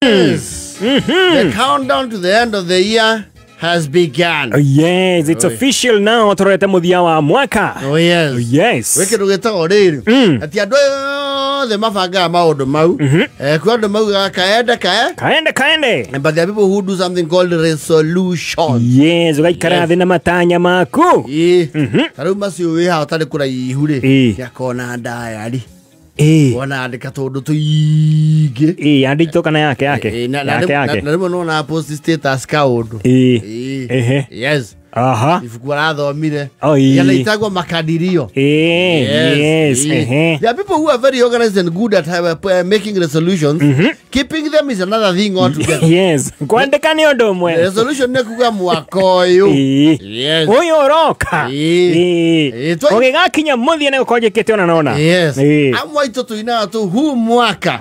The countdown to the end of the year has begun. Oh, yes, it's official now. Turete muthia wa mwaka. Oh yes. Oh, yes. Wiki ndugitagwo riri. Ati andu othe mabangaga maundu mau. Kwa andu maugaga kaende kae. Kaende kaende. But there are people who do something called resolution. Yes, ugaikara thi na matanya maku. Ta riu macio wi haha utari kuraihu ri. Yakona diary. Wona andika tundu tuingi. Andito kana yake yake. Na rimwe nona post status kaundu. Yes. Aha. Ibuku arathomire. Yana itagwo makadirio. Yes. There are people who are very organized and good at making resolutions. Keeping them is another thing altogether. Yes. Kwandika ni undu umwe. Resolution ni kuga mwaka uyu. Yes. Uyu uroka. Ugigakinya muthia ni gukorwo njikite ona nona. Yes. Amwe aitu tuinaga tu hu mwaka.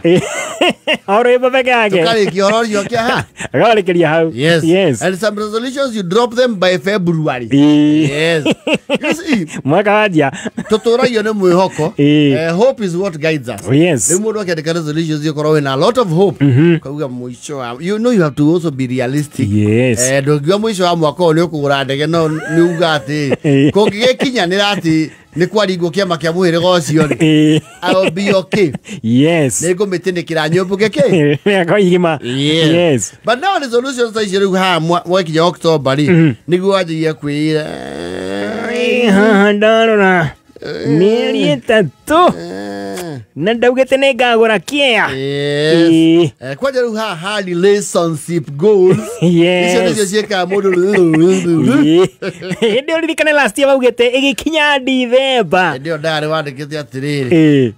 Oro rwimbo peke yake. Tukarikia ororio kia ha. Agarikiria hau. Yes. Yes. And some resolutions you drop them by February. Yes. You see, mwaka wajia. Tuturayo ni mwihoko. Hope is what guides us. Yes. Riu mundu akiandika resolutions ukorwo wina a lot of hope. Kauga mwisho wa, you know you have to also be realistic. Yes. Ndungiuga mwisho wa mwaka uyu ni ukugura ndege no ni uga ati kungigikinyanira ati ni kwaringwo kiama kia muhiriga ucio ri. I'll be okay. Yes. Nĩngũmĩtĩnĩkĩra nyũmbũke kĩ? Mĩaka igima. Yes. But now resolutions ta icio rĩu haha mwakinya October rĩ, nĩguo wanjagia kwĩra haha ndarora mĩeri ĩtatũ na ndaugĩte nĩngagũra kĩa. Yes. Kwanja rĩu haha relationship goals. Yes. Icio nĩcio ciĩkaga mũndũ. Hĩndĩ ũririkane last year waugĩte ĩgĩkinya December. Hĩndĩ ĩyo ndarĩ wandĩkĩte atĩrĩrĩ,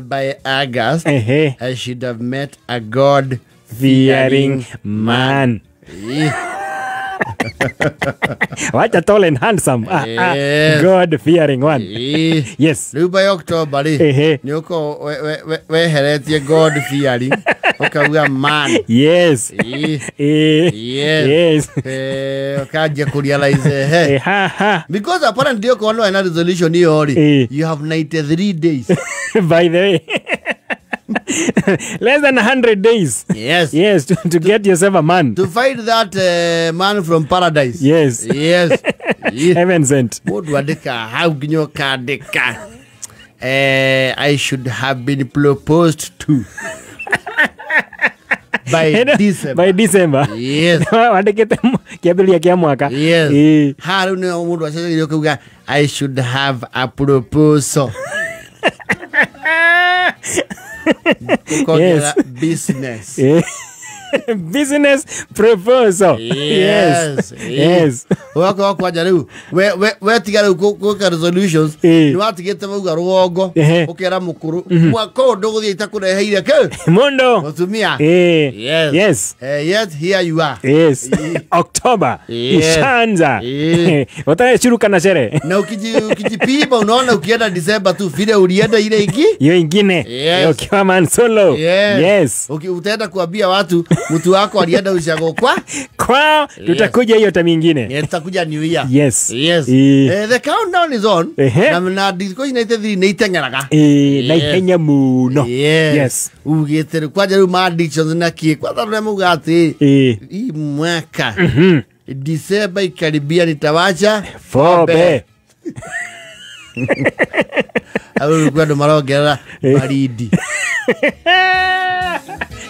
by August I should have met a God fearing man. What a tall and handsome. Yes. God fearing one. Yes. Rĩu by October rĩ, nĩ ũkorwo weheretie God fearing ũkauga man. Yes. Yes. Yes. Ũkanjia kũrealize because apparently ũkorwo no ena resolution ĩyo rĩ, you have 93 days. By the way. Less than 100 days. Yes. Yes, to get yourself a man. To find that man from paradise. Yes. Yes. Heaven sent. Mundu andika hau nginya ũkandĩka I should have been proposed to by December. By December. Yes. Wandĩkĩte kĩambĩrĩria kĩa mwaka. Yes. Haha rĩu nĩho mũndũ acokire ũkauga I should have a proposal. Yes. Business. Business proposal. Yes. Yes. Wako kwanja riu we tiga riu gwika resolutions ni watigite mauga rugongo ukera mukuru mwaka undu guthie itakureheire ke mundo mutumia. Yes. Yes. Yet here you are. Yes. October. Ishaanza. Utayeshuruka na shere. Na ukijipima unaona ukienda December tu vile ulienda ile ingi hiyo ingine. Ukiwa man solo. Yes. Utaenda kuambia watu mtu wako alienda ushago kwa kwao. Tutakuja hiyo time nyingine. Tutakuja New Year. Yes. Yes. The countdown is on. Na thikũ ici 93 nĩ iteng'eraga. Na ihenya mũno. Yes. Ugĩte rĩu kwanja rĩu ma addictions na kĩ kwanza rĩrĩa mauga atĩ hii mwaka December ikaribia nitawacha fobe. Au rĩu andũ marongerera baridi.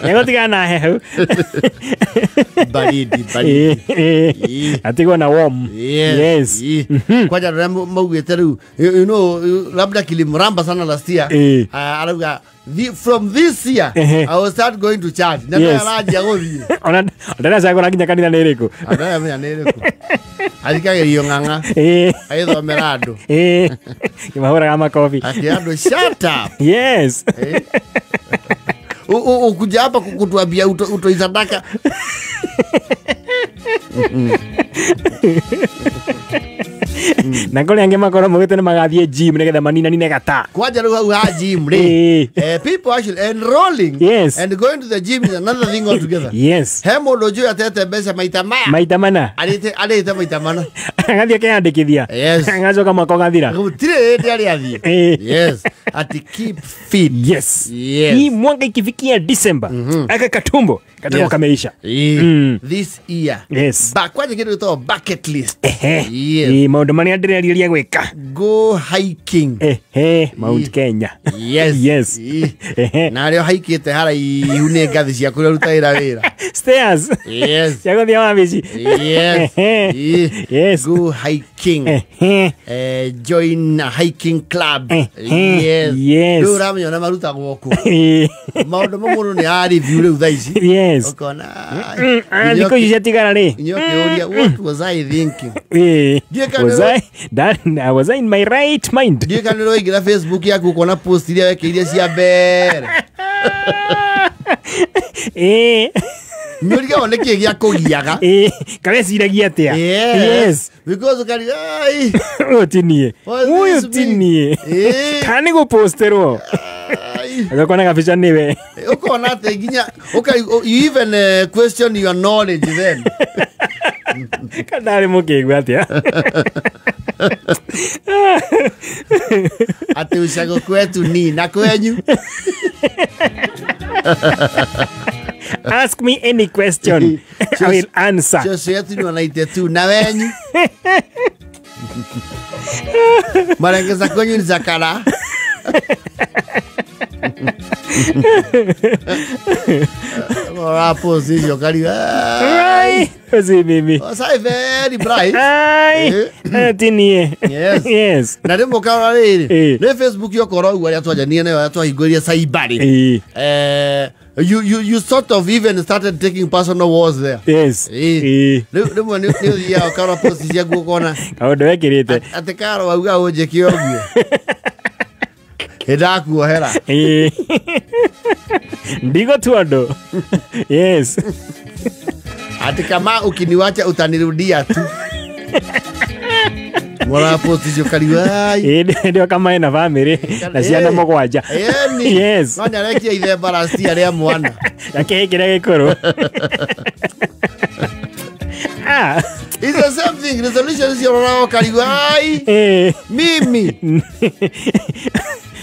Nĩgũtigana hehu. Baridi baridi. Atigwo na warm. Yes. Kwanja rĩrĩa maugĩte rĩu, you know, labda kilimramba sana last year. Arauga from this year I will start going to church. Na aranjia gũthiĩ. Ona ndaracagũra nginya kanitha nĩ ĩrĩkũ. Ndaramenya nĩ ĩrĩkũ. Athikagĩrio ng'ang'a. Agĩthomera andũ. Kĩmahũraga makobi. Akĩra andũ shut up. Yes. Ukuja hapa kutuambia utoi sadaka. Na kũrĩ angĩ makorwo maugĩte nĩ magathiĩ gym nĩgetha maninanine gata. Kwanja rĩu hau ha gym rĩ, people actually enrolling and going to the gym is another thing altogether. Yes. He mũndũ njũĩ atete mbeca maita maya. Maita mana. Arĩte maita mana. Agathiĩ akeyandĩkithia. Yes. Agacoka mwaka ũgathira. Gũtirĩ hĩndĩ arĩ athiĩ. Yes. Ati keep fit. Yes. Yes. Hii mwaka ikifikia December, aka katumbo katakuwa kameisha. This year. Yes. Kwanja kĩndũ gĩtagwo bucket list. Ehe. Yes. Maũndũ marĩa ndĩrerirĩria gwĩka. Go hiking. Ehe, Mount Kenya. Yes. Yes. Ehe. Na arĩa haikĩte haraihu nĩ ngathĩ cia kũrĩa ũrutagĩra wĩra. Stairs. Yes. Cia gũthiĩ wabici. Yes. Yes. Go hiking. Ehe. Join a hiking club. Ehe. Yes. Yes. Rĩu ũramenya ona marutagwo kũ. Maũndũ ma mũndũ nĩ a review rĩu thaa ici. Yes. Ũkona. Thikũ ici ciatigara rĩ. Nginya ũkĩũria, what was I thinking? Was I in my right mind? Ndiũĩ kana nĩũraingĩra Facebook yaku ũkona post iria wekĩire cia mbere. Nĩũrigagwo nĩkĩĩ gĩa kũgiaga. Kaweciragia atĩa? Yes. Because ũkariga, ai. Ũyũ ti niĩ. Ũyũ ti niĩ. Kana nĩ gũposterwo. Ũgakona gabica nĩwe. Ũkona atĩ nginya you even question your knowledge then. Kana arĩ mũkĩgu atĩa? Atĩ ucago kwetu ni na kwenyu. Ask me any question, I will answer. Cũcũ yetu ni 192 na wenyu. Marenge za kwenyu ni za kara. Ora position kari. Ai, si mimi. Was I very bright? Ai, tinie. Yes. Yes. Na rĩmwe ũkarora rĩrĩ, nĩ Facebook yokorwo ũguo arĩa twanjanirie nayo arĩa twahingũrire cyber rĩ. You sort of even started taking personal wars there. Yes. Rĩmwe nĩ ũthiaga ũkarora post ciaku ũkona kaũndũ wekĩrĩte atĩ Karo wauga ũnjĩke ũguo. Nĩndakuohera. Ndigũtua andũ. Yes. Ati kama ukiniwacha utanirudia tu. Mwana post icio kariwa. Ndio kama ena family na ciana mũgwanja. Yes. No nĩarekia ithemba last year rĩa mwana. Na kĩhĩ kĩrĩa gĩkũrũ. It's the same thing. Resolution icio ũroraga ũkarigwo, ai. Mimi.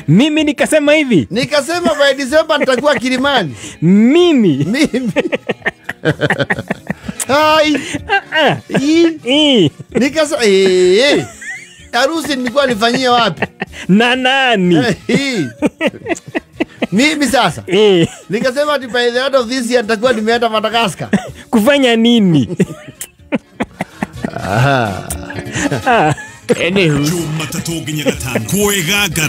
Mimi nikasema hivi. Nikasema by December nitakuwa Kilimani. Mimi. Mimi. Ai. Nikasema harusi nilikuwa nifanyie wapi? Na nani? Mimi sasa. Nikasema ati by the end of this year nitakuwa nimeenda Madagascar. Kufanya nini? Aha. Anywho. Jumatatu nginya gatano. Kwĩgangara.